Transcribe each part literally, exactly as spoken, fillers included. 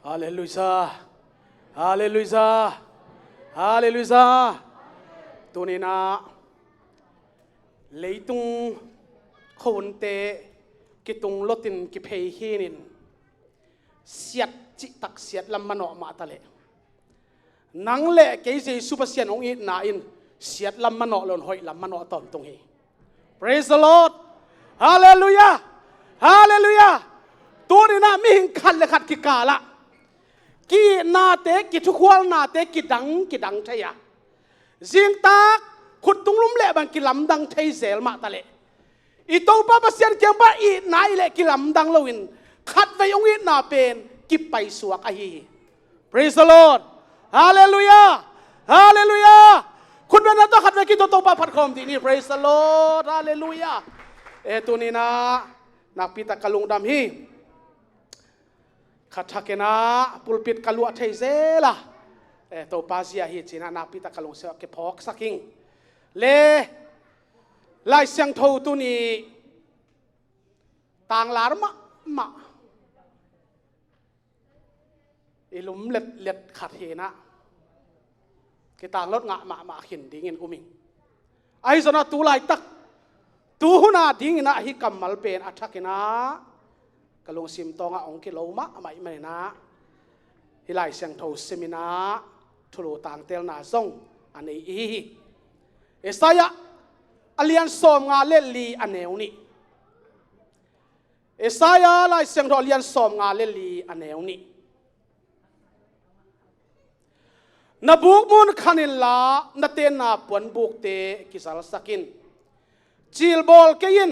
Halleluiah. Halleluiah. Halleluiah. Tuninah leitung khuahunte kitung lotin kiphei khinin siat cihtak siat lam manawh mah taleh nang le kei Jesu Pasian hong itna in siat lam manawh loin hoih lam manawh tawntung hi. Praise the Lord. Halleluiah. Halleluiah. Tuninah mihing khat le khat kikalah ki-itnate, kithukhualnate kidang kidang thei a, zingtak khuttung lum leh bang kilamdang thei zel mah taleh i Topa Pasian kiang pan itna i leh kilamdang loin khatvei hong itna pen kipaisuak ahi hi. Praise the Lord. Halleluiah. Halleluiah. Khutbetna tawh khatvei kito Topa phatkhawm dih ni. Praise the Lord. Halleluiah. E, tuninah nakpitak ka lungdam hi. Kha thakinah pulpit ka luah thei zel a, e, Topa zia hi cinah nakpitak ka lungsim ah kiphawksak ing. Le Lai Siangtho tuni tanglar mahmah i lum letlet khat hinah kitanglot ngah mahmah khin dingin um ing. Ahi zongah tu laitak tu huna dinginah hih kammal pen a thakinah ka lungsim tawngah hong kilo mahmah ih maninah hih Lai Siangtho siminah thulu tangtelna zong a nei ihi hi. Isaiah a lian sawmnga le li a neu nih. Isaiah Lai Siangtho a lian sawmnga le li a neu nih. Na bukmun khan inla na tenna puanbukte kizalsak in. Cilbawl kei in,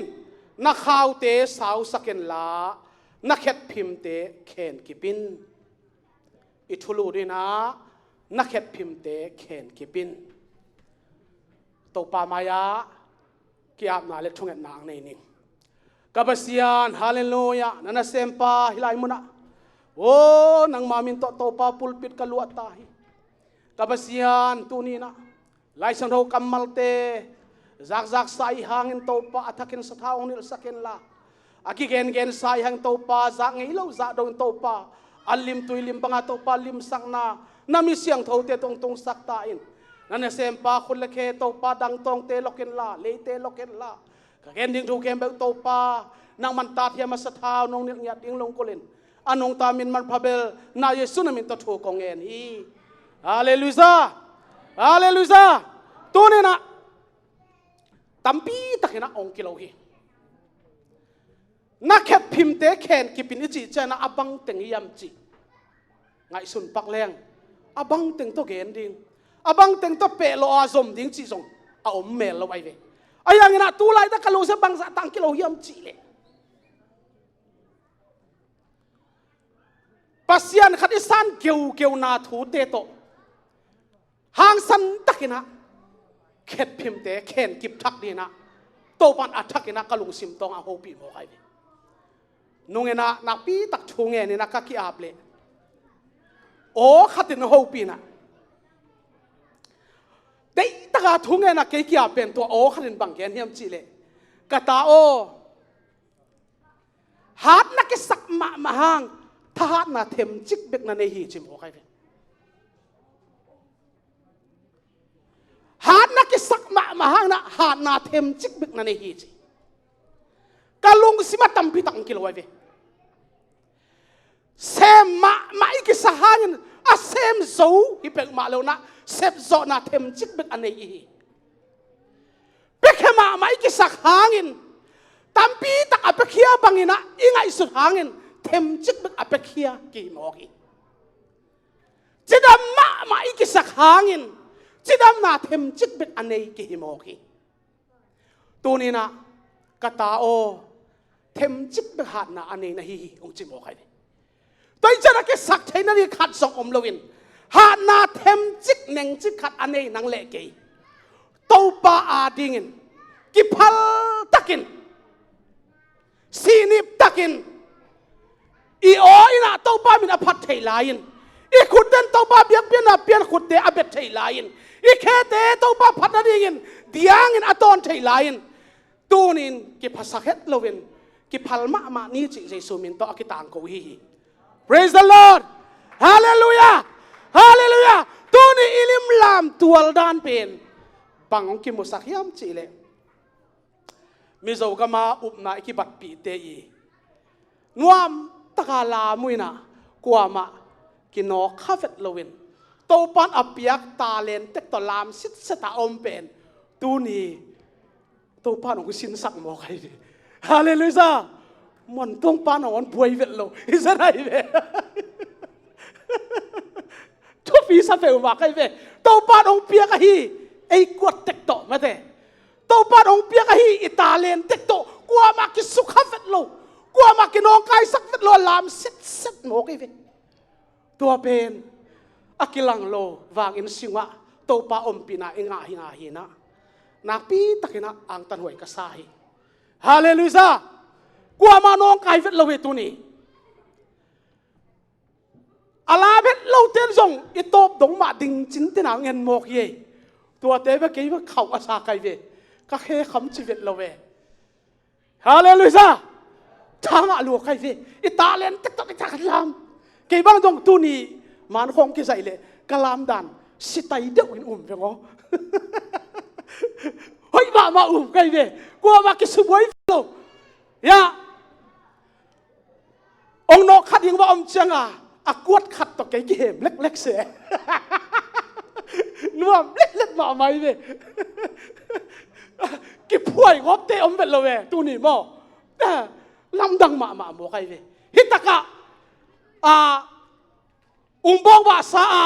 na khaute sausak inla na khetphimte khenkip in. I thulu dinah na khetphimte khenkip in. Topa mai-ah ki-apna le thungetna ang nei ning. Ka Pasian, halleluiah, na nasempa hih lai munah, aw, nangma min tawh Topa pulpit ka luah ta hi. Ka Pasian, tuninah Lai Siangtho kammalte zakzaksa ih hangin Topa a thakin sathau hong nilhsak inla, a kigengensa ih hangin Topa zak ngei lo zak dongin Topa a limtui lim banga Topa limsakna na mi siangthote tungtungsak ta in. Na nasempa khut le khe Topa dangtawngte lok inla, leite lok inla, ka gen ding thu khempeuh Topa nangman tathiam a sathau nong nilh ngiat ding lungkulin a nungta min manpha bel na Jesu na min tawh thu kong ngen hi. Halleluiah. Halleluiah. Tuninah tampi takinah hong kilo hi. Na khetphimte khenkip in i cih cianah a bangteng hiam cih ngaihsun pak leng a bangteng tawh gen ding, a bangteng tawh pehlawh a zom ding cih zong a om mel lo ahi ve. Ahi hanginah tu laitak ka lungsim bangzah tang kilo hiam cihleh Pasian khat i san geugeuna thute tawh hangsan takinah khetphimte khenkip thak dinah Topan a thakinah ka lungsim tawngah hopih mawk ahi ve. Nunginah nakpitak thu ngeninah ka ki-ap leh aw khatin hopihnah deihtaka thu ngenah kei ki-ap pen tua aw khatin bang gen hiam cihleh, ka ta aw, hatna kisak mahmah hang thahatna themcik bek na nei hi ci mawk ahi ve. Hatna kisak mahmah hang na hatna themcik bek na nei hi ci. Ka lungsim a tampi tak hong kilo ahi ve. Sem mahmah i kisak hangin a sem zo hi peuhmah lo na sepzawhna themcik bek a nei i hi. Piakhia mahmah i kisak hangin tampi tak a piakhia banginah i ngaihsut hangin themcik bek a piakhia kihi mawk hi. Cidam mahmah i kisak hangin cidamna themcik bek a nei kihi mawk hi. Tuninah ka ta aw, themcik bek hatna a nei na hi hi hong ci mawk ahi ve. Tua ih cianah kisak theih nading khat zong om loin hatna themcik nengcik khat a nei nang le kei Topa adingin kiphal takin sihnip takin i aw innah Topa min a phat theih lai-in i khutten Topa biakpiakna piankhutte a bet theih lai-in i khete Topa phat nadingin diangin a tawn theih lai-in tunin kiphasak het loin kiphal mahmah ni cih Jesu min tawh a kitangko i hi hi. Praise the Lord. Halleluiah! Halleluiah! Tuni i limlam tual dan pen bang hong kimusak hiam cihleh, Mizo gama upna i kibatpihte i nuam taka lam uh inah kuamah kinawk kha vet loin Topan a piak talent tek tawh lam sitset a om pen tuni Topan hong sinsak mawk ahi ve. Halleluiah! Muan tungpan hong buai vet lo hi zat ahi ve. Thupi sa peuhmah kai ve. Topan hong piak ahi ei kuat tek tawh mate. Topan hong piak ahi i talent tek tawh kuamah kisukha vet lo, kuamah kinawngkaisak vet lo a lam setset mawk ahi ve. Tua pen a kilang lo vangin singah Topa ompihna i ngah hi ngah hinah nakpi takinah angtanhuai ka sa hi. Halleluiah! Kuamah nawngkai vet lo hi tuni. A lam het loten zong i tawp dong mah ding cin tena ngen mawk hi ei. Tuate ve kei ve khauh a sa kai ve. Ka khe kham ci vet lo ve. Halleluiah! Thangah lua kai ve. I talent tek tawh i thak lam. Kei bang zong tuni man khawng kizaih leh ka lam dan sitai deuh in um ve ngaw. Hoih mahmah um kai ve. Kuamah kisubuai lo. Ya. Ong nawk khat ding va om cianga a kuat khat tawh kei kihem leklek se. Nuam letlet mahmah hi ve. Kiphuai ngawpte om vet lo ve tuni maw? Lamdang mahmah maw kai ve. Hitakah a ungbawng bahsa a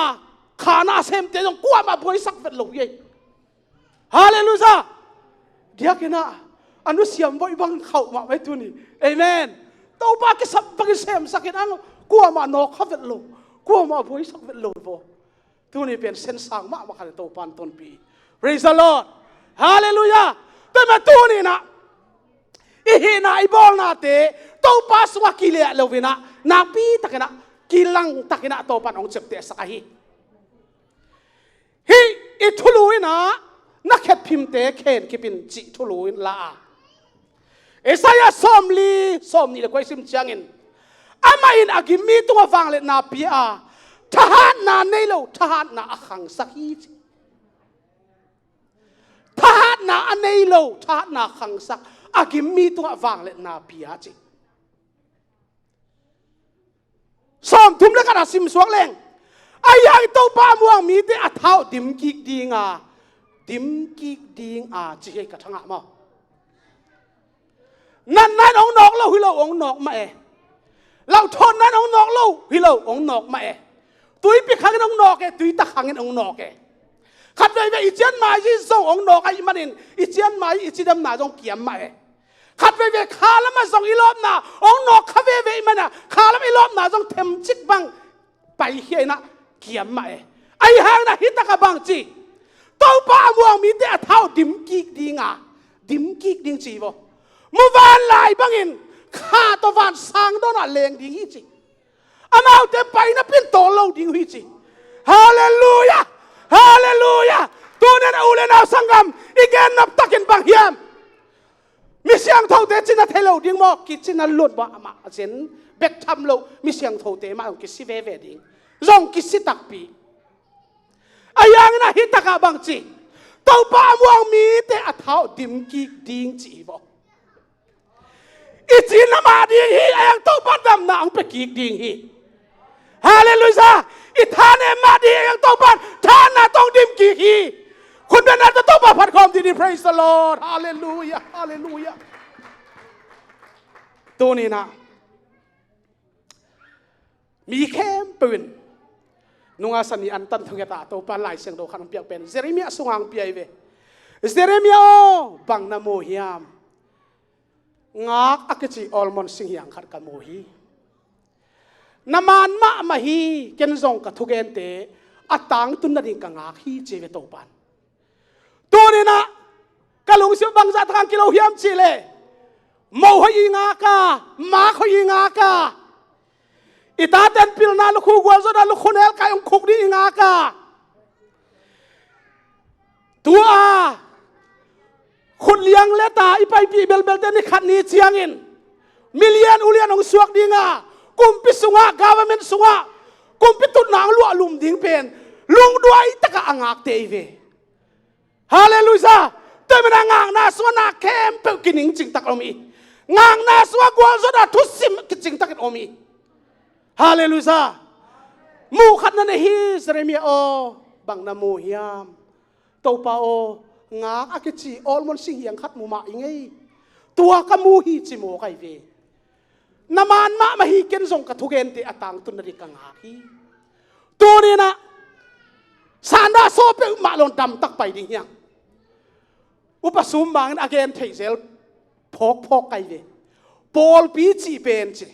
khana a semte zong kuamah buaisak vet lo hi ei. Halleluiah! Diakinah a nusiam boih bang khauh mahmah hi tuni. Amen. Topa kisap bangin semsakin ang kuamah nawk kha vet lo, kuamah buaisak vet lo vo. Tuni pen sensang mahmah khan Topan tonpih. Praise the Lord. Halleluiah. Tua mah tuninah i hihna i bawlnate Topa sungah kiliah loinah nakpi takinah kilang takinah Topan hong ciaptehsak ahi. Hih i thulu inah na khetphimte khen kipin cih thulu in la a, Isaiah sawmli sawmnih le kua i sim ciangin amah in a gimmi tungah vangliatna pia a, thahatna nei lo thahatna a khangsak hi ci. Thahatna a nei lo thahatna khangsak, a gimmi tungah vangliatna pia ci. Sawmthum le khat a simsuak leng ahi hang Topa a muang mite a thau dimkik dinga, dimkik dinga ci hi ka thangah maw? Natna in hong nawk lo hi lo, hong nawk mah e. Lauhthawnna in hong nawk lo hi lo, hong nawk mah e. Tuipi khangin hong nawk e, tuitak khangin hong nawk e. Khat veivei i cianmai zong hong nawk ahih manin i cianmai i cidamna zong kiam mah e. Khat veivei khalamah zong i lawpna hong nawk kha veve ahih mana khalamah i lawpna zong themcik bang paikhia inah kiam mah e. Ahi hangin ah hitakah bang ci? Topa a muang mite a thau dimkik dinga, dimkik ding ci vo. Muvanlai bangin kha tawh vansang dawnah leng ding hi ci. Amaute paina pin tawl lo ding uh hi ci. Halleluiah! Halleluiah! Tunin a u le nau sanggam i gennop takin bang hiam? Mi siangthote cina thei lo ding maw? Kicina lut maw? Amah a zen bek tham lo mi siangthote mah zong kisi veve ding, zong kisi takpi. Ahi hangin ah hitakah bang ci? Topa a muang mite a thau dimkik ding ci hi vo. I cina mah ding hi, a yang Topa damna ang pekik ding hi. Halleluiah! I thanem mah ding a yang Topa thahatna tawh dimkik hi. Khutbetna tawh Topa phat khawm ding hi. Praise the Lord. Halleluiah. Halleluiah. Tuninah mi khempeuh in nunga sani antan thungetah Topa Lai Siangtho khan hong piak pen Jeremiah sungah hong pia hi ve. Jeremiah aw, bang na mu hiam? Ngak a kici almond singhiang khat ka mu hi. Na man mahmah hi, ken zong ka thugente a tangtun nading ka ngak hi ci ve Topan. Tuninah ka lungsim bangzah takang kilo hiam cihleh, mo hoih i ngak a, mak hoih i ngak a, i taten pilna lukhu gualzawhna lukhu nelkai hong khuk ding i ngak a, tua khutliang leta i paipih belbelte ni khat ni ciangin milian ulian hong suak dinga, kumpi sungah, government sungah, kumpi a lum ding pen lungduai takah a ngakte hi ve. Halleluiah. Tua manin a ngakna sungah na khempeuh kiningcing takin om hi. Ngakna sungah gualzawhna thusim kicing takin om hi. Halleluiah. Mu khat na nei hi, Jeremiah aw, bang na mu hiam? Topa aw, ngak a kici almond sing hiang khat mu mah ing ei. Tua ka mu hi, ci mawk ahi ve. Na man mahmah hi, ken zong ka thugente a tangtun nading ka ngak hi. Tuni-in ah sanda saw peuhmah lo-in damtak pai ding hiang. Upa Sum Mang in a gen theih zel phawkphawk ahi ve. Pawlpi cih pen ci,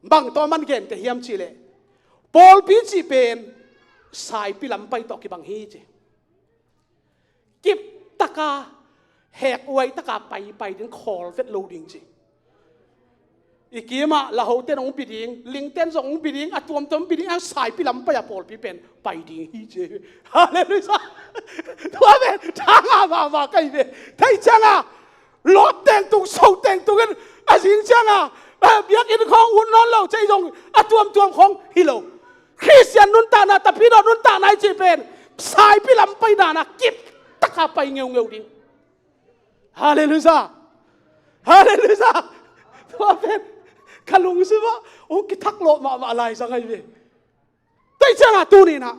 bang tawh a man gente hiam cih leh, pawlpi cih pen Saipi lam pai tawh kibang hi ci. Kip taka, hek uai taka paipai ding, khawl vet lo ding ci. I kimah Lahote'n hong bi ding, Lingte'n zong hong bi ding, a tuamtuam hong bi ding, a Saipi lam pai-a pawlpi pen pai ding hi ci. Halleluiah. Tua pen thangah mahmah ka hi ve. Thei ciangah lawp tengtung, so tengtung in, a zing ciangah, eh, biakinn khawng ut nawn lo, cei zong a tuamtuam khawng hi lo. Khristian nuntakna, Tapidaw nuntakna i cih pen Saipi lam pai dan a kip taka pai ngeungeu ding. Halleluiah. Halleluiah. Tua pen ka lungsimah hong kithak lawh mahmah lai zang ahi ve. Tua ciangah tuni-in ah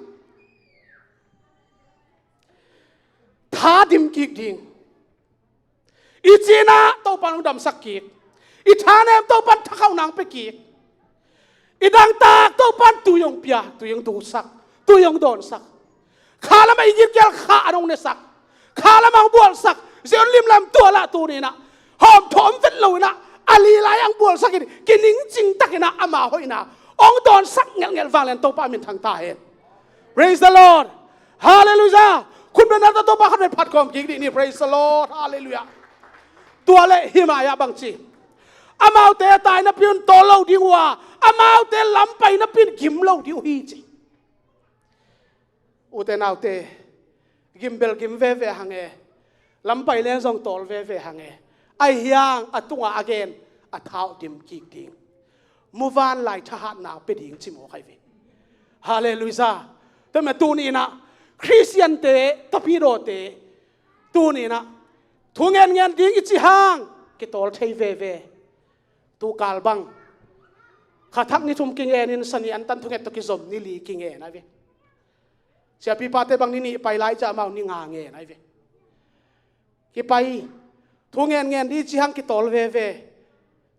tha dim kik ding. I cihna Topa'n hong damsak kik. I thanem Topa'n thakhauhna hong pia kik. I dangtak Topa'n tui hong pia, tui hong dungsak, tui hong dawnsak. Kha lamah i gitgel kha hong nesak. Kha lamah hong bualsak. Zion lim lam tua lah tuni-in ah hawmthawm vet lo-in ah, a lilai hong bualsak in, kiningcing takin ah ama hoihna hong dawnsak ngelhngelh vanglian Topa min thang ta hen. Praise the Lord. Halleluiah. Khutbetna tawh Topa khat vei phat khawm kik dih ni. Praise the Lord. Halleluiah. Tua leh hih mai-ah bang ci? Amaute a tai napi un tawl lo ding uh a, amaute lam pai napi un gim lo ding uh hi ci. Ute naute, gim bel gim veve hang e. Lam pai leng zong tawl veve hang e. Ahi hang a tungah a gen, a tha uh dim kik ding. Muvanlai thahatna pia ding ci mawk ahi ve. Halleluiah. Tua manin tuni-in ah Khristiante, Tapidawte, tuni-in ah thu ngenngen ding i cih hang kitawl thei veve. Tukal bang kha thak ni thum kingen in, Sani antan thunget tawh kizom ni li kingen ahi ve. Siapipate bang ni nih pai lai ciah amau ni nga ngen ahi ve. Kipai, thu ngenngen ding i cih hang kitawl veve.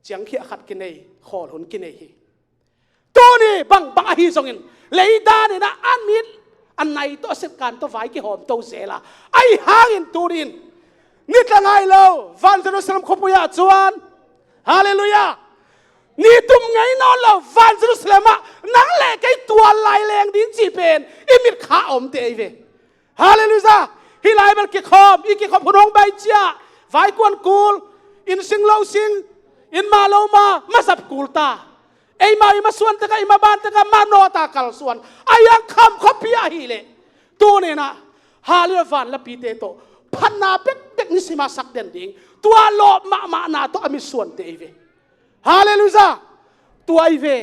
Ciangkhia khat kinei, khawl hun kinei hi. Tuni bang, bang ahi zongin, lei danin ah a mit a nai tawh a sepkan tawh vai kihawmto zel a, ahi hangin tuni-in ni tla ngai lo van Jerusalem khuapui ah cun, halleluiah, ni tum ngei nawn lo van Jerusalem ah nang le kei tual lai leng ding cih pen i mit kha a omte ahi ve. Halleluiah. Hih lai bel kikhawm, i kikhop hun hong bai ciah, vaikuan kul, inn sing lo sing, inn mah lo mah, mah zap kul ta. Eimah i mah suan tekah, i mah ban tekah mah nawt a kalsuan, a hiang kham khuapi ahih leh, tuni-in ah, halleluiah, van lapite tawh phatna bekbek nisim a sak den ding, tua lawp mahmahna tawh a mitsuante ahi ve. Halleluiah. Tua ahi ve,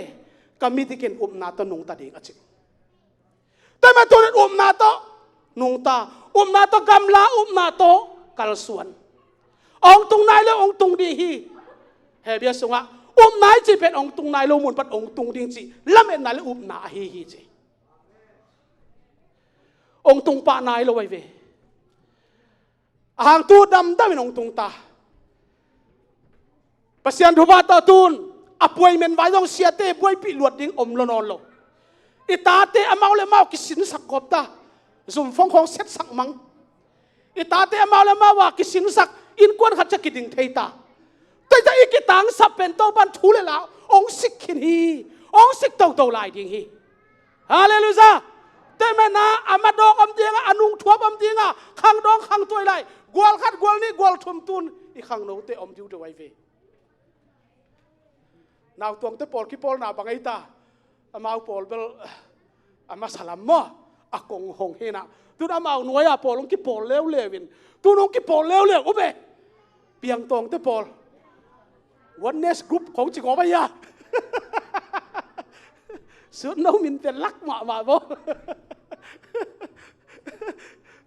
ka mit dikin upna tawh nungta ding a cih. Tua manin tuni-in upna tawh nungta, upna tawh gamla, upna tawh kalsuan. Hong tung nai lo, hong tung ding hi. Hebru sungah upna i cih pen hong tung nai lo mun pan hong tung ding cih lametna le upna ahi hi ci. Hong tung pah nai lo ahi ve. A hang tu damdamin hong tung ta. Pasian thupha tawh tun a puai men vai zong siate buaipih luat ding om lo nawn lo. I tate amau le amau kisinsak gawp ta. Zumfong khawng setsak mang. I tate amau le amau a kisinsak innkuan khat ciah kiding thei ta. Tua i ta i kitangsap pen Topa'n thu le la hong sik khin hi. Hong sik toto lai ding hi. Halleluiah. Tua manin ah a madawk om ding a, a nungthuap om ding a, khangdawng khangtuai lai, gual khat, gual nih, gual thum tun i khangnote om diudiu ahi ve. Nautuangte pawl kipawlna bang ei ta, amau pawl bel a masa lam maw, a kong hong hi-in ah, tun amau nuai-a pawl hong kipawl leuleu in, tun hong kipawl leuleu uh ve. Piangtawngte pawl, oneness group khong ci gawp ahi a. Sut no min pen lak mahmah bo.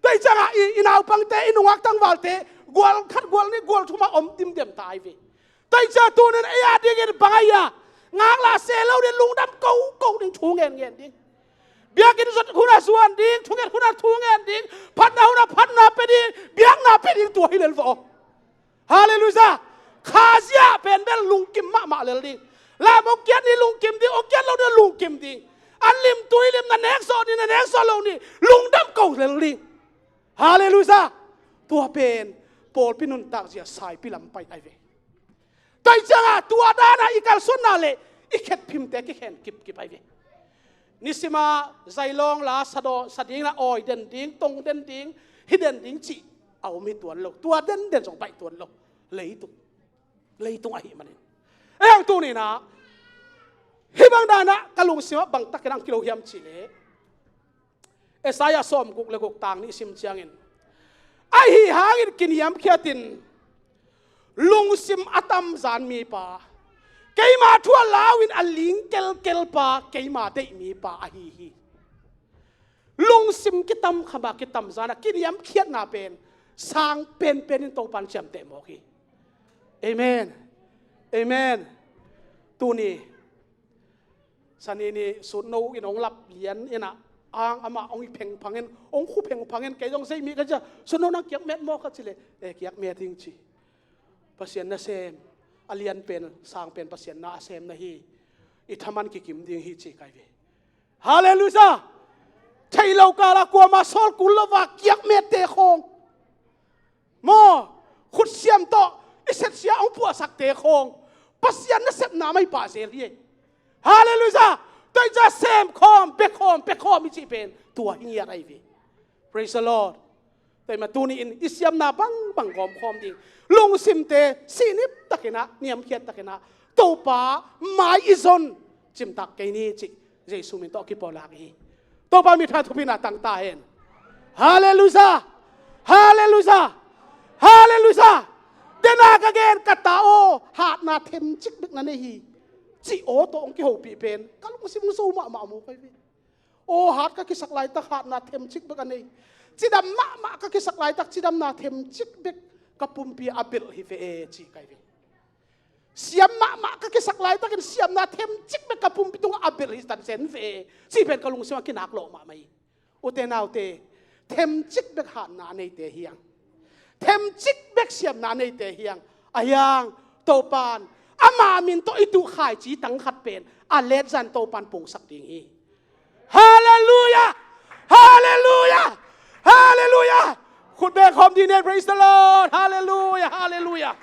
Tua ciangah i, i naupangte, i nungak tangvalte gual khat gual nih gual thumah om dimdem ta hi ve. Tua ciang tunin ei a dingin bang a hia? Ngaklah se lo ding, lungdam koko ding, thu ngen ngen ding. Biakinn zot hunah zuan ding, thunget hunah thu ngen ding, phatna hunah phatna pia ding, biakna pia ding, tua hi lel vawh. Halleluiah. Khazia pen bel lungkim mahmah lel ding. Lam hong kiat ni lungkim ding, hong kiat lo ni lungkim ding. An lim tui lim, na nek zawh ni, na nek zawh lo ni, lungdam ko lel ding. Halleluiah. Tua pen pawlpi nuntak zia saipi lam pai ai ve. Tua ciangah tua danah i kalsuanna le i khetphimte kikhen kipkip ai ve. Nisima zailawng la sadaw sadingna awi den ding, tong den ding, hi den ding cih a om hi tuan lo. Tua denden zong baih tuan lo. Leitung, leitung ahih manin. Ei ang tuninah hih bang danah ka lungsimah bangtakin ang kilo hiam cihleh, Isaiah sawmguk le guk tang nih sim ciangin, ahi hangin kiniamkhiatin lungsim a tamzan mipa, keima thu a lau-in a ling kelkel pa, keima deih mipa ahi hi. Lungsim kitam khama kitam zana kiniamkhiatna pen sang penpen in Topan ciamteh mawk hi. Amen. Amen. Tuni Sani ni sutno in hong lap lian inah ang amah hong i phengphangin, hong khu phengphangin, kei zong zei mi ka cia, sutno nang kiak met maw ka ci le, e kiak met hing ci. Pasian nasem a lian pen sang pen Pasian na a sem na hi. I thaman kikim ding hi ci kai ve. Halleluiah. Thei lo kala kuama sawl kul lo va kiak mette khawng, maw, khutsiam tawh i setsia hong puahsakte khawng Pasian nasepna mah hi pah zel hi. Halleluiah. Tua hi cia sem khawm, pia khawm, pia khawm i cih pen tua hi ngiat ahi ve. Praise the Lord. Tua hi ma tuni in i siamna bangbang gawm khawm ding, lungsimte sihnip takinah, niamkhiat takinah Topa mai i zon cimtak kei ni cih Jesu min tawh kipawlak hi. Topa mi tha thupina tang ta hen. Halleluiah. Halleluiah. Halleluiah. Dena ka gen ka ta aw, hatna themcik bek na nei hi, cih aw tawh hong kihopih pen ka lungsim hong zo mahmah maw kai ve. Aw hat ka kisak laitak hatna themcik bek a nei, cidam mahmah ka kisak laitak cidamna themcik bek ka pumpi a belh hi ve e ci kai ve. Siam mahmah ka kisak laitakin siamna themcik bek ka pumpi tungah a belh hi tan sen ve e cih pen ka lungsim a kinak lawh mahmah hi. Ute naute, themcik bek hatna a neite hiang, themcik bek siamna a neite hiang, a hiang Topan ama min tawh i tuh khaici tang khat pen a letzan Topan pungsak ding hi. Halleluiah. Halleluiah. Halleluiah. Khut beng khawm dih ni, praise the Lord. Halleluiah. Halleluiah.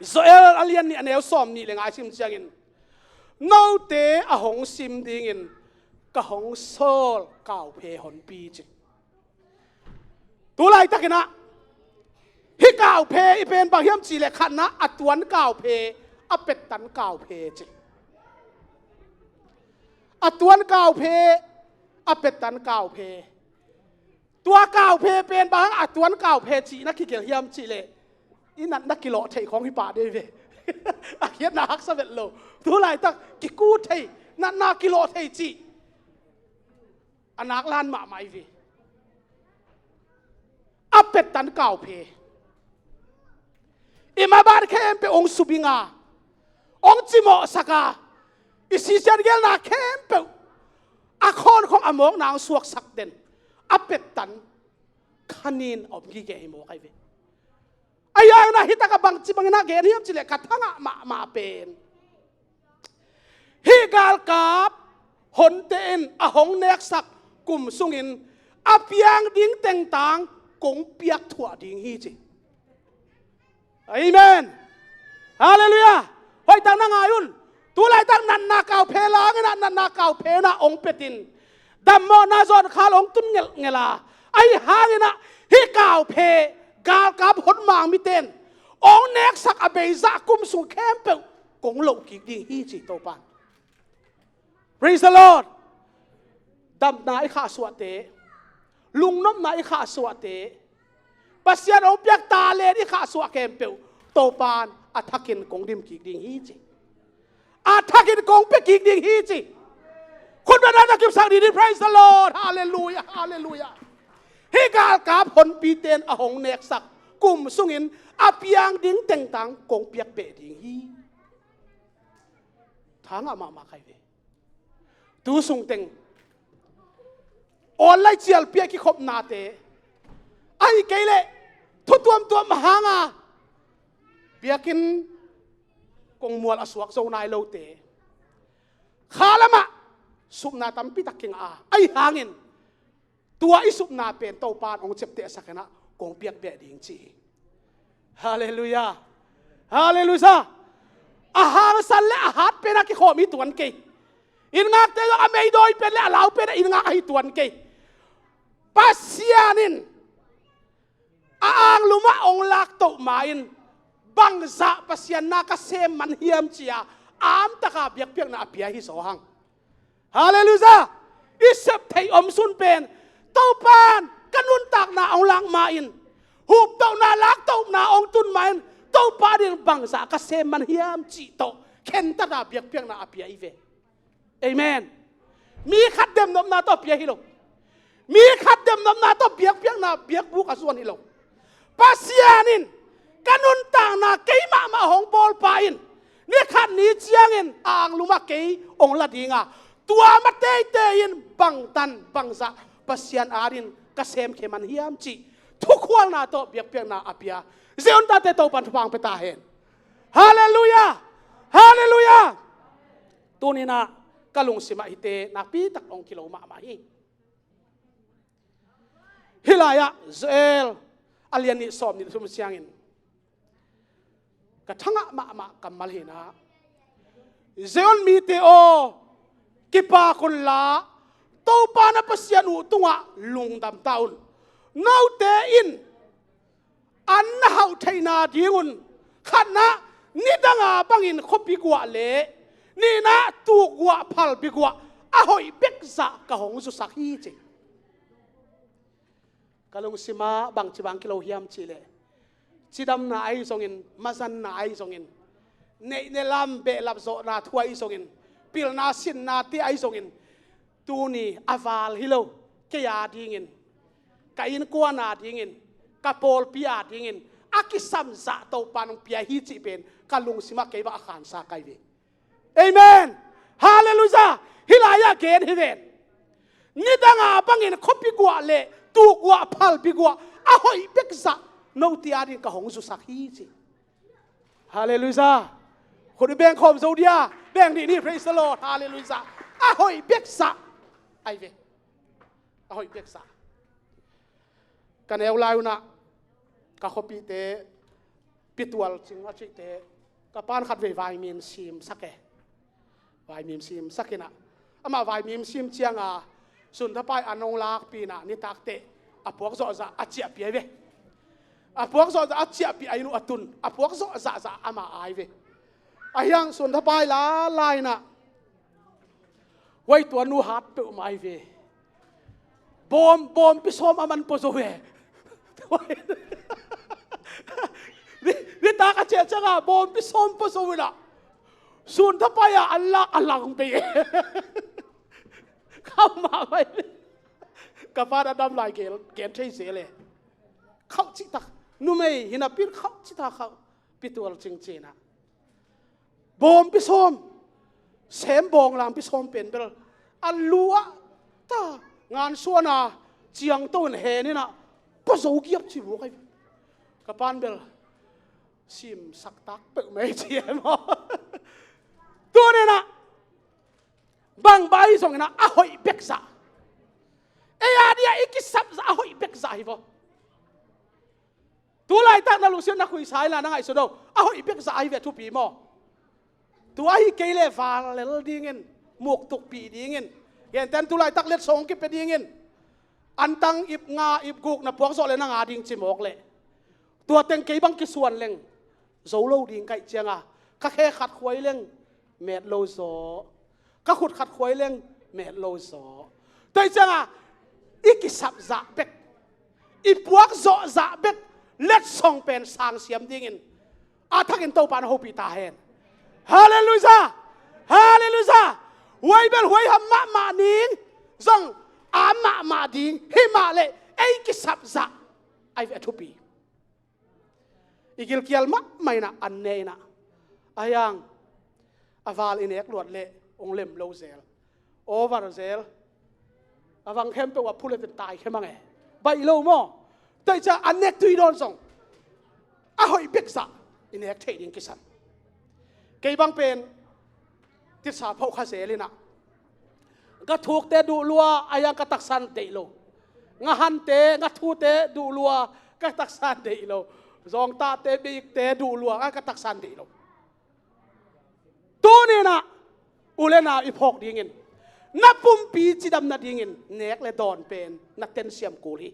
Joel a lian nih a neu sawm nih le nga i sim ciangin, note a hong sim dingin ka hong sawl kauphe honpi ci. Tu laitakinah hih kauphe i pen bang hiam cihleh khatna a tuan kauphe, a pettan kauphe ci. A tuan kauphe, a pettan kauphe. Tua kauphe pen bang a tuan kauphe cihna kigelh hiam cihleh i natna kilawh theih khawng hi pah dei ve. A khiatna haksa vet lo. Tu laitak kiku thei, natna kilawh thei cih a naklan mahmah hi ve. A pettan kauphe. I maban khempeuh hong subinga, hong cimawhsaka, i sisian gelna khempeuh a khawnkhong a mawkna hong suaksak den a pettan khanin a om gige hi mawk ahi ve. A hiangna hitakah bangci bangin a gen hiam cihleh ka thangah mahmah pen hih galkap honte in a hong neksak kum sungin a piang ding tengtang kong piak thuah ding hi ci. Amen. Halleluiah. Hoihtak na ngai un. Tu laitak natna kauphe langin ah natna kauphe na hong petin dammawhna zawnkhal hong tun ngelhngelh a, ahi hangin ah hih kauphe galkap hotmang miten hong neksak a beizah kum sung khempeuh kong loh kik ding hi ci Topan. Praise the Lord. Damna i khahsuahte, lungnopna i khahsuahte, Pasian hong piak talent i khahsuah khempeuh Topan a thakin kong dim kik ding hi ci. A thakin kong pia kik ding hi ci. Tana na kipsak didi, praise the Lord. Halleluiah, halleluiah. Hih galkap honpite in a hong neksak kum sungin a piang ding tengtang kong piak beh ding hi. Thangah mahmah kai ve. Tu sung teng online cialpi a kikhopnate, ahi kei leh thu tuamtuam hanga biakinn kongmual a suak zo nai lote, kha lamah supna tampi tak kingah a, ahi hangin tua i supna pen Topa in hong ciaptehsak in ah kong piak beh ding ci hi. Halleluiah. Halleluiah. A hangsan le a hat pen a kikhawm hi tuan kei. Inn ngakte zong a meidawi pen le a lau pen a inn ngak ahi tuan kei. Pasian in a anglum ah hong laktoh ma-in bangzah Pasian na ka sem man hiam ci-a amtaka biakpiakna a pia hi zaw hang. Halleluiah. I sep theih omsun pen Topa in ka nuntakna hong lak ma-in, huptohna laktohna hong tun ma-in, Topa ding bangzah ka sem man hiam cih tawh khentatna biakpiakna a pia hi ve. Amen. Mi khat demnopna tawh pia hi lo. Mi khat demnopna tawh biakpiakna biakbuk a zuan hi lo. Pasian in ka nuntakna kei mahmah hong bawlpa in ni khat ni ciangin a anglum ah kei hong la dinga, tua ma teitei in bangtan bangzah Pasian adin ka semkhe man hiam cih thukhualna tawh biakpiakna a pia Zion tate Topa in thupha hong pia ta hen. Halleluiah. Halleluiah. Tuni-in ah ka lungsim ah hihte nakpi tak hong kilo mahmah hi. Hih lai-ah Joel a lian nih sawm nih thum ciangin ka thangah mahmah kammal hi-in ah, Zion mite aw, kipak unla, Topa na Pasian uh tungah lungdam ta un. Note in an na hauh theihna dingun khatna nidanga bangin khuapi guah le nihna tukguah phalbi guah a hoih bekzah ka hong zusak hi ci. Ka lungsimah bangci bang kilo hiam cihleh, cidamna ahi zongin, mazanna ahi zongin, neihne lam behlap zawhna thu ahi zongin, pilna sinnate ahi zongin, tuni a val hi lo, kei a dingin, ka innkuan a dingin, ka pawlpi a dingin a kisam zah Topa in hong pia hi cih pen ka lungsimah kei bang a khansa kai ve. Amen. Halleluiah. Hih lai-ah gen hi ven. Nidanga bangin khuapi guah le tukguah phalbi guah a hoih bekzah note a dingin ka hong zusak hi ci. Halleluiah. Khut i bengkhawm zo dia. Beng dih ni, praise the Lord. Halleluiah. A hoih bekzah ahi ve. A hoih bekzah. Ka neu lai un ah ka khuapite, Pitual Cing a cihte, ka pa'n khatvei vaimim simsak e. Vaimim simsak in ah, amah vaimim sim cianga sunthapai an hong lakpih in ah nitak teh a puak zawhzah a ciahpih ahi ve. A puak zawhzah a ciahpih a inn uh a tun, a puak zawhzah zah amah ahi ve. Ahi hang sunthapai lala in ah, huai tua nu hat peuhmah ahi ve. Bawm, bawmpi sawm a man pua zo ve. Ni, nitak a ciah ciangah bawmpi sawm pua zo in ah sunthapai ah an lak a lang pei. Khauh mahmah hi. Ka pa'n a dam lai gen, gen thei zel e. Khauh cihtak. Numei hi napi in khauh cihtak khauh. Pitual Cing ci-in ah, bawmpi sawm, sem bawng langpi sawm pen bel a lu ah ta ngansuahna ciangto in hen in ah pua zo giap ci mawk ahi. Ka pa'n bel simsak tak peuhmah hi ci e maw. Tuni-in ah bang bang ahi zongin ah a hoih bekzah, ei a dingin i kisap zah a hoih bekzah hi vaw. Tu laitak na lungsim na khuisa inla na ngaihsun o, a hoih bekzah ahi ve, thupi maw? Tua hi kei leh val lel dingin, muk tukpih dingin, gentehna tu laitak letsong kipia dingin, antang ip nga ip guk na puak zawh leh nang a ding ci mawk leh, tua teng kei bang kisuan leng zo lo ding ka hih cianga, ka khe khat khuai leng met lo zaw, ka khut khat khuai leng met lo zaw. Tua hi cianga i kisap zah bek, i puak zawh zah bek letsong pen sang siam dingin a thakin Topa in hopih ta hen. Halleluiah. Halleluiah. Huai bel huaiham mahmah ni. zong a mahmah ding, himah leh ei kisap zah ai ve a thupi. I gilkial mahmah inah an ne inah, a hiang a val i nek luat leh hong lem lo zel, over zel, a vang khempeuh ah phu le ten tai khe mang e. Baih lo maw? Tua hi ciah an nek tui dawn zong a hoih bek zah i nek theih ding kisam. Kei bang pen tisa phoh kha zel inah, nga thukte duh lua a hiang ka taksan deih lo. Nga hante, nga thute duh lua ka taksan deih lo. Zawngtahte, beikte duh lua a ka taksan deih lo. Tuni inah u le nau i phawk dingin, na pumpi cidam nadingin nek le dawn pen na tensiam kul hi.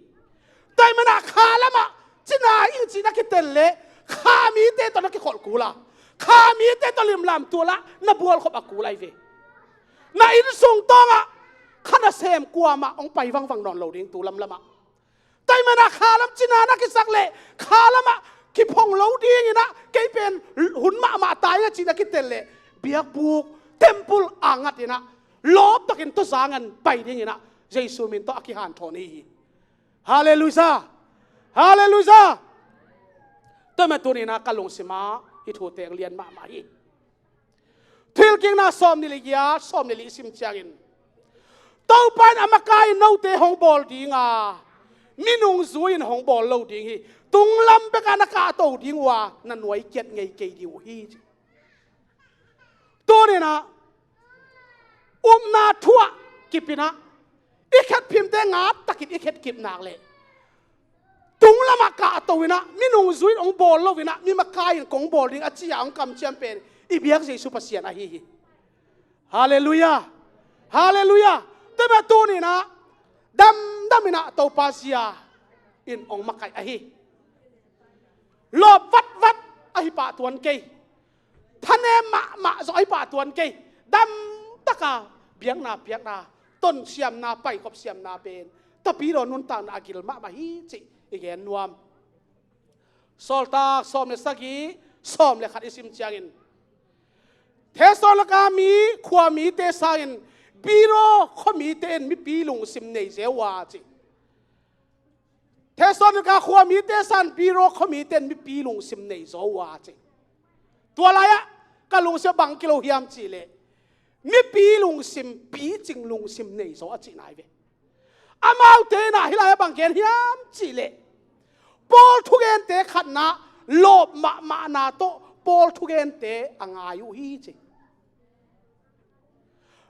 Tua ahih manah kha lamah cina ing cih na kiten leh kha mite tawh na kikholh kul a, kha mite tawh limlam tual ah na bualkhop a kul ai ve. Na innsung tawngah kha nasem kuamah hong pai vangvang nawn lo ding tu lamlamah. Tua ahih manah kha lam cina na kisak leh kha lamah kiphong lo ding inah, kei pen hun mahmah tai nga cih na kiten leh biakbuk, temple a ngat inah lawptakin tawzang an pai ding inah Jesu min tawh a kihanthawn hi hi. Halleluiah. Halleluiah. Tua ahih manah tuni inah ka lungsim ah hih thu teng lian mahmah hi. Thuhilhkikna sawm nih le giat, sawm nih le li i sim ciangin, Topa in a makai in note hong bawl ding a, minung zui in hong bawl lo ding hi. Tunglam bekah na kahto ding uh a, na nuai kiat ngei kei ding uh hi, ci. Tuni inah upna thu ah kip inah, i khetphimte ngat takin i khetkip nak leh tunglam ah kahto inah, minung zui in hong bawl lo inah, mi makai in kong bawl ding a ci a hong kamciam pen i biak Jesu Pasian ahi hi. Halleluiah. Halleluiah. Tua ahih manah tuni inah damdam inah Topa zia in hong makaih ahi. Lawp vatvat ahi pah tuan kei, thanem mahmah zawh ahi pah tuan kei, damtaka biakna piakna, tonsiamna, paikhop siamna pen Tapidaw nuntakna a gil mahmah hi cih i gen nuam. Sawltak sawm le sagih, sawm le khat i sim ciangin, Thessalonika mi, khua mite sangin Beroea khuamite in mipi lungsim nei zo uh a, ci. Thessalonika khua mite sangin Beroea khuamite in mipi lungsim nei zo uh a, ci. Tua lai-ah ka lungsim ah bang kilo hiam cih leh, mipi lungsim, picing lungsim nei zo a cihna hi ve. Amaute inah hih lai-ah bang gen hiam cih leh, Paul thugente khatna, lawp mahmahna tawh Paul thugente a ngai uh hi, ci.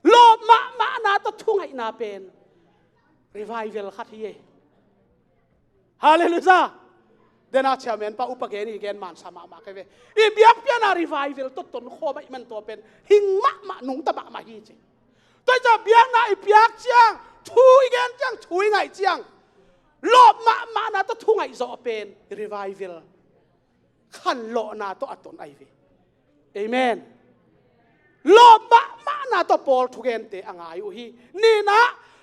Lawp mahmahna tawh thungaihna pen revival khat hi e. Halleluiah. Dena chairman pa upa gen i gen mansa mahmah kei ve. I biakpiakna revival tawh tonkhawm ahih man tua pen hing mahmah, nungta mahmah hi, ci. Tua hi ciah biakna i piak ciang, thu i gen ciang, thu i ngaih ciang, lawp mahmahna tawh thungaih zawh pen revival khanlawhna tawh a ton ahi ve. Amen. Lawp mahmahna tawh Paul thugente a ngai uh hi. Nihna,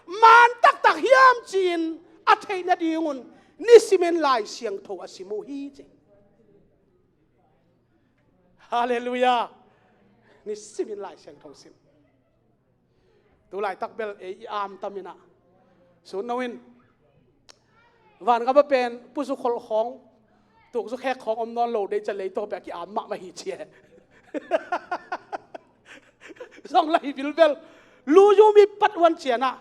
man taktak hiam ci-in a theih nadingun nisimin Lai Siangtho a sim uh hi, ci. Halleluiah. Nisimin Lai Siangtho sim. Tu laitak bel ei i amtam inah, sun no in, vangam ah pen pusu kholh khawng, tukzu khek khawng om nawn lo dei ciah, leitaw pek a ki-am mahmah hi, ci e. Zong lai bilbel, lu yu mi pat uan cianah,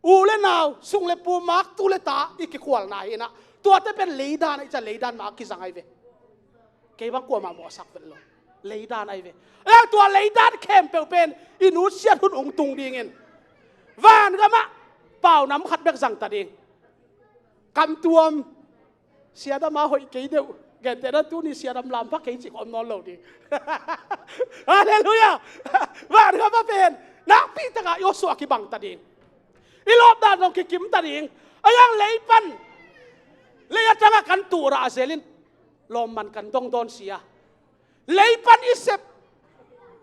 u le nau, sung le pu, maktu le ta i kikhualna hi inah, tuate pen leidan ahi ciah, leidan mah a kizang ahi ve. Kei bang kuamah mawhsak vet lo. Leidan ahi ve. A tua leidan khempeuh pen i nusiat hun hong tung dingin, vangam ah paunam khat bek zangta ding. Kamtuam, siadam a hoih kei deuh, gentehna tuni siadam lam pha kei cih khawng om nawn lo ding. Halleluiah. Vangam ah pen nakpi takah i awsuah kibangta ding. I lawpdan zong kikimta ding. A hiang lei pan, lei a tangah kan tuh rah zel in, lawmman kan dongdawn sia. Lei pan i sep,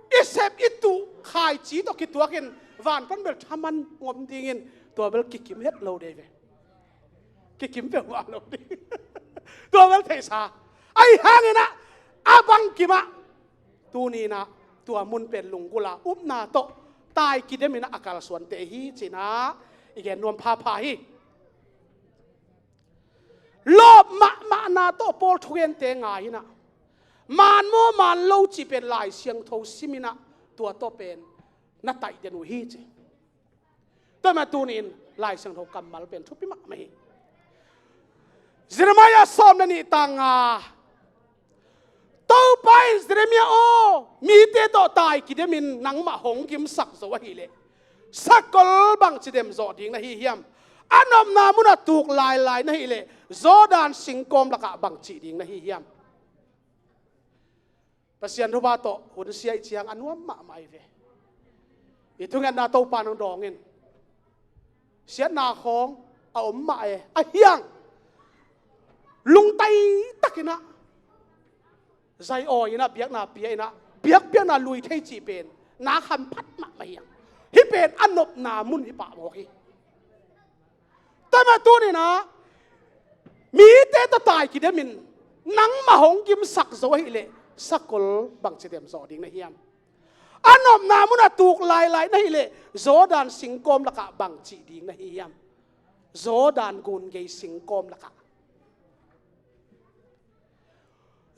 i sep i tuh khaici tawh kituakin van pan bel thaman ngom dingin, tua bel kikim het lo dei ve. Kikim peuhmah lo ding. Tua bel theihsa. Ahi hangin ah, a bangkim ah, tuni inah tua mun pen lunggulh a upna tawh tai kidem in ah a kalsuante hi ci-in ah i gen nuam phapha hi. Lawp mahmahna tawh Paul thugente ngai in ah, man maw man lo cih pen Lai Siangtho sim in ah tua tawh pen na taih den uh hi ci. Tua mah tuni-in Lai Siangtho kammal pen thupi mahmah hi. Jeremiah sawm le nih tang nga. Topa in, Jeremiah aw, mite tawh tai kidemin nangmah hong gimsak zo ahileh sakol bangci dem zawh ding na hi hiam? A nopna munah tuk lailai na hileh Jordan singkawm lakah bangci ding na hi hiam? Pasian thupha tawh hun sia i ciang a nuam mahmah hi ve. I thungetna Topa nang dawng in. Siatna khawng a om mah e, a hiang lungtai takin ah zai awi in ah biakna pia in ah biakpiakna lui thei cih pen na hamphat mahmah hiang. Hih pen a nopna mun hi pah mawk hi. Tua mah tuni-in ah mite tawh tai kidemin nangmah hong gimsak zo ahileh sakol bangci dem zawh ding na hiam? A nopna munah tuk lailai na hileh Jordan singkawm lakah bangci ding na hi hiam? Jordan gun gei singkawm lakah.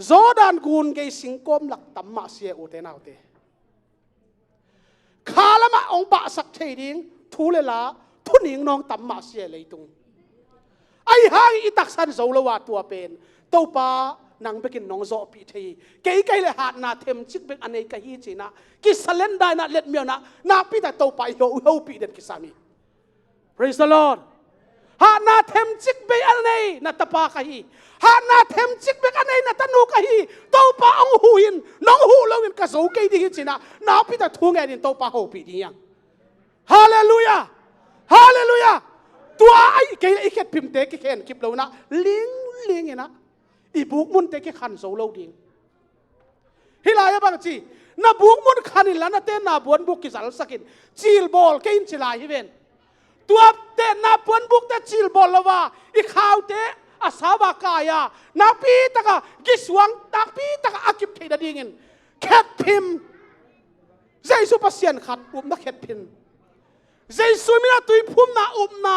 Jordan gun gei singkawm lak tam mah sia, ute naute. Kha lamah hong pahsak thei ding thu le la, thuning nawng tam mah sia leitung. Ahi hangin i taksan zo lo a tua pen Topa nang bekin nong zawhpih thei hi. Kei ka hih leh hatna themcik bek a nei ka hi ci-in ah kisalenda in ah letmia in ah nakpi tak Topa i ho, i hopih den kisam hi. Praise the Lord. Hatna themcik bek a nei na tapa ka hi. Hatna themcik bek a nei na tanu ka hi. Topa hong huh in, nong huh loin ka zo kei ding hi ci-in ah nakpi tak thu ngen in Topa hopih ding hi hang. Halleluiah. Halleluiah. Tua ahi kei leh i khetphimte kikhen kip lo in ah lingling in ah i bukmunte kikhan zo lo ding. Hih lai-ah bangci, na bukmun khan inla na tenna puanbuk kizalsak in, cilbawl kei in ci lai hi ven. Tua tenna puanbukte cilbawl lo a, i khaute a sau a kai a, nakpi tak a gisuang, nakpi tak a kip theih nadingin khetphim. Jesu Pasian khat upna khetphim. Jesu min a tuiphumna upna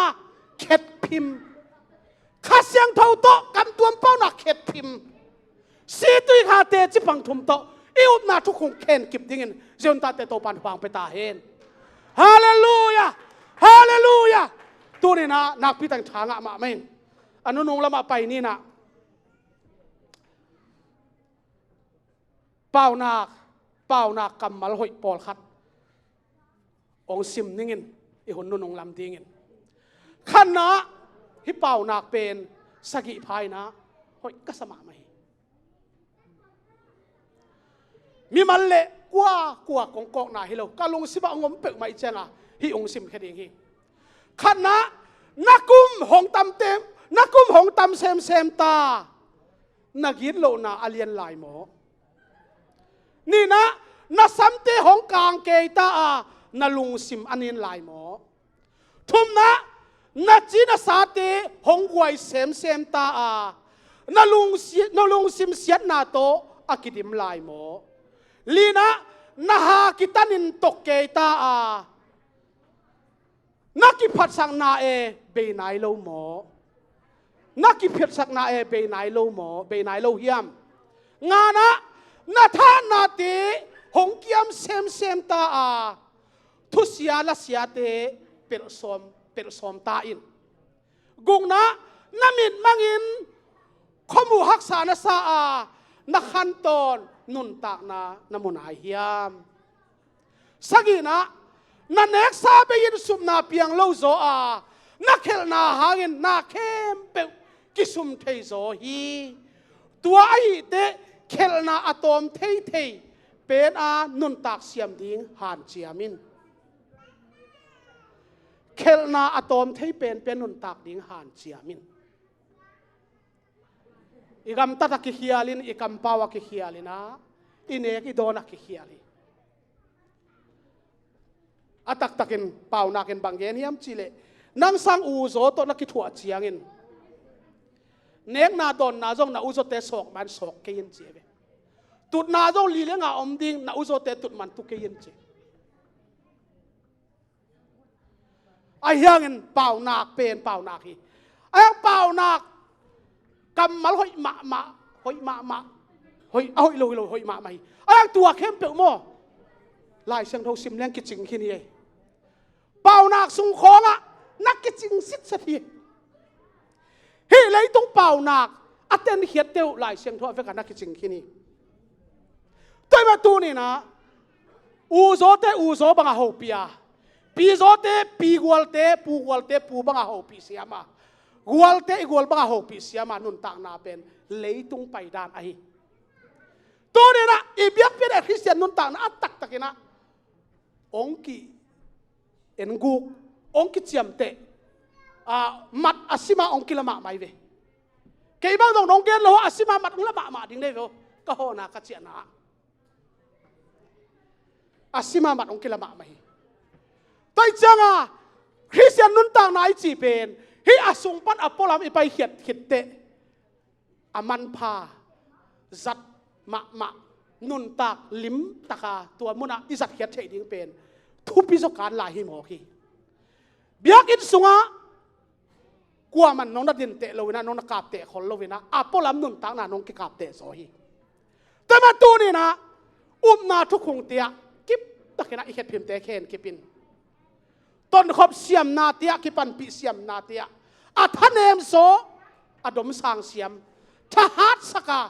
khetphim. Kha Siangtho tawh kamtuam pauna khetphim. Situikha teci pang thum tawh i upna thukhun khen kip dingin ziontate Topan hong pia ta hen. Halleluiah. Halleluiah. Tuni-in ah nakpi tak tha ngah mahmah in a nunung lamah pai ni in ah. Paunak, paunak kammal hoih pawlkhat hong sim ning in, i hun nunung lam dingin. Khatna, hih paunak pen sagih pha in ah hoih ka sa mahmah hi. Mimal le kua kua kong kawkna hi lo, ka lungsim ah hong om peuhmah i ciangah hih hong simkhia ding hi. Khatna, na kum hong tam tem, na kum hong tam semsem ta. Na gitlohna a lian lai maw? Nihna, na samte hong kang kei ta a, na lungsim a nin lai maw? Thumna, na ci na sate hong guai semsem ta a, na lungsi-, na lungsim siatna tawh a kidim lai maw? Lina, na ha kitanin tok kei ta a, na kiphatsakna e bei nai lo maw? Na kiphatsakna e bei nai lo maw? Bei nai lo hiam? Ngana, na thahatnate hong kiam semsem ta a, thusia lasiate pelhsawm, pelhsawm ta in. Gukna, na mitmangin khuamuh haksa na sa a, na khantawn nuntakna na mu nai hiam? Sagihna, na neksa bei-in supna piang lo zaw a, na khelhna hangin na khempeuh kisum thei zaw hi. Tua ahih teh khelhna a tawm theithei pen a nuntak siam ding hanciam in. Khelhna a tawm thei penpen nuntak ding hanciam in. I gamtat a kikhial in, i kampau a kikhial in ah, i nek i dawn a kikhial hi. A taktakin paunakin bang gen hiam cihleh, nang sang u zaw tawh na kithuah ciangin nekna dawnna zong na u zawte sawk man sawk kei in ci hi ve. Tutna zong li le nga om ding, na u zawte tut man tu kei in ci. Ahi hangin paunak pen paunak hi. Ahi hang paunak kammal hoih mahmah, hoih mahmah, hoih, a hoih lo hi lo, hoih mahmah hi. Ahi hang tua khempeuh maw, Lai Siangtho sim leng kicing khin hi. Paunak sung khawngah na kicing sitset hi. Hih leitung paunak a tenkhiat teuh Lai Siangtho a vekah na kicing khin hi. Tua ahih manin tuninah uzawte uzaw bangah hopih a, pizawte pigualte, pugualte pu bangah hopih siam a, gualte i gual bangah hopih siam a, nuntakna pen leitung paidan ahi. Tuninah i biakpiakna Khristian nuntakna a taktakinah hong ki-en guk, hong kiciamteh, a, mat a sima hong kila mahmah hi ve. Kei bang zong nong gen lo a sima mat hong la mahmah ding nei ve aw, ka hawhna ka ciahna ah. A sima mat hong kila mahmah hi. Tua ahih cianga Khristian nuntakna i cih pen hih a sung pan a pualam i paikhiat khitteh a manpha zat mahmah, nuntak limtaka tua munah i zatkhiat theih ding pen thupi zaw kan lai hi mawk hi. Biakinn sungah kuaman nong na dinteh loinah, nong na kapteh khol loinah a pualam nuntakna nong kikapteh zaw hi. Tua ahih manin tuninah upna thukhungte ah kiptakinah i khetphimte khen kipin, tonkhop siamnate ah, kipanpih siamnate ah a thanem zaw, a domsang siam, thahatsak a,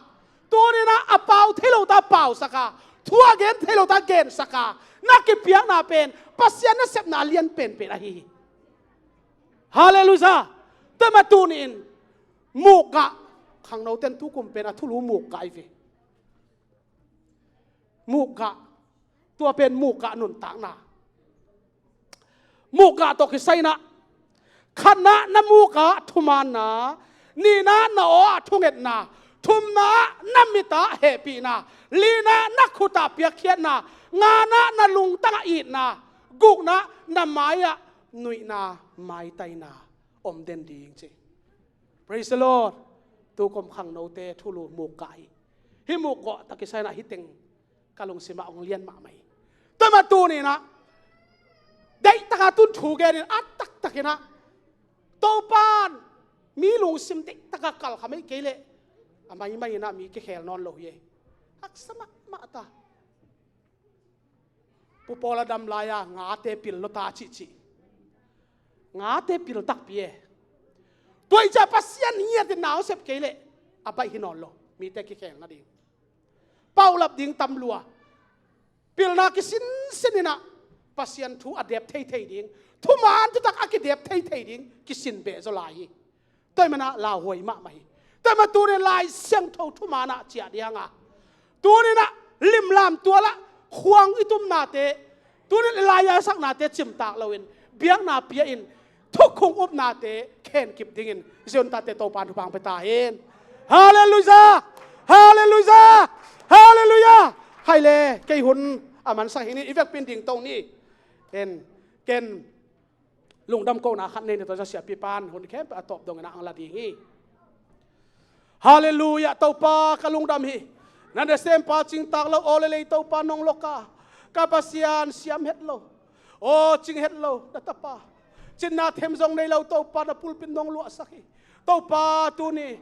tuninah a pau thei lo ta pausak a, thu a gen thei lo ta gensak a, na kipiakna pen Pasian nasepna a lian penpen ahi hi. Halleluiah. Tua ahih manin tuni-in mukgah, khangnote in tukum pen a thulu mukgah hi ve. Mukgah, tua pen mukgah nuntakna. Mukgah tawh kisai-inah, khatna ah na mukah thumaanna, nihna ah na aw ah thungetna, thumna ah na mit ah hehpihna, lina ah na khut ah piakkhiatna, ngana ah na lungtang ah itna, gukna ah na mai ah nuihna, maitaina om den ding ci. Praise the Lord. Tukum khangnote thulu mukgah hi. Hih mukgah tawh kisai-inah hih teng ka lungsimah hong lian mahmah hi. Tua ahih manin tuninah deihtaka tun thu genin a taktakinah Topan mi lungsim deihtaka kalkham ahih kei leh a maimai inah mi kikhel nawn lo hi. Haksa mahmah ta. Pu Paul a dam lai-a ngate pil lo ta cihcih. Ngate pil takpi e. Tua ahih ciang Pasian ngiatin na hong sep kei leh a baih hi nawn lo, mite kikhel nading. Paulap ding tam lua. Pilna kisinsin inah Pasian thu a dep theithei ding, thumaan thutak a kidep theithei ding kisin beh zaw lai hi. Tua ahih manah lauhuai mahmah hi. Tua ahih manin tuni Lai Siangtho thumaanah ciah ding a, tuninah limlam tualah khuang i tumnate, tunin i lai-a i saknate cimtak loin biakna pia-in thukhung upnate khenkip dingin Zion tate Topan thupha hong pia ta hen. Halleluiah. Halleluiah. Halleluiah. Khaile, kei hun a mansak hi ni, i vekpi-in dingto ni. Ken, ken lungdam kohna khat nei ni, tua ciang siapipan hun khempeuh a tawp dongin a hong la ding hi. Halleluiah. Topa ka lungdam hi. Na nasempa cingtak lo aw lelei Topa nong lawk a, ka Pasian siam het lo, aw cing het lo na tapa, cinna them zong nei lo Topa na pulpit nong luahsak hi. Topa tuni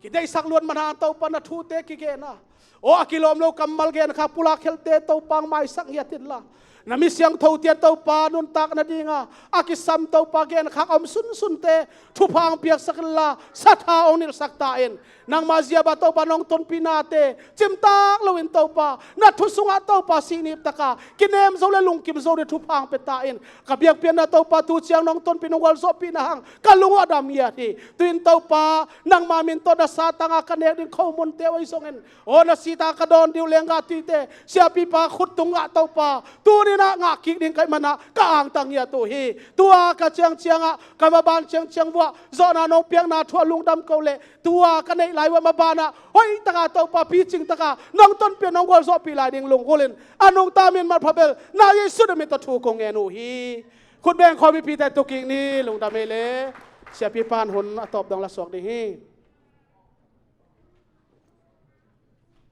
kideihsak luat man hang Topa na thute kigen a, aw a kilawm lo kammal genkhak pulak khelte Topa hong maisak ngiat inla, na mi siangthote Topa nuntak nadinga a kisam Topa genkhak a om sunsunte thupha hong piaksak inla, satha hong nilhsak ta in. Nangma ziaba Topa nong tonpihnate cimtak loin Topa na thu sungah Topa sihniptaka kinem zo le lungkim zo ding thupha hong pia ta in. Ka biakpiakna Topa tu ciang nong tonpih nong gualzawhpihna hang ka lung uh a dam ngiat hi. Tu-in Topa nangma min tawh na satanga ka nek ding khomunte uh ahi zongin, aw na sita ka dawn ding uh lenggah tuite siapipa khut tung ngah Topa, tuninah ngah kik ding ka hih manah ka angtang ngiat uh hi. Tua ka ciangciangah ka maban ciangciang vuah zawhna nong piakna thu a lungdam ko leh, tua ka neih lai uh a mabanah hoihtaka Topa picingtaka nong tonpih nong gualzawhpih lai ding lunggulhin a nungta min matpha bel na Jesuh na min tawh thu kong ngen uh hi. Khut beng khawm mipite tu kik ni, lungdam ei le. Siapipan hun a tawp dong la suak ding hi.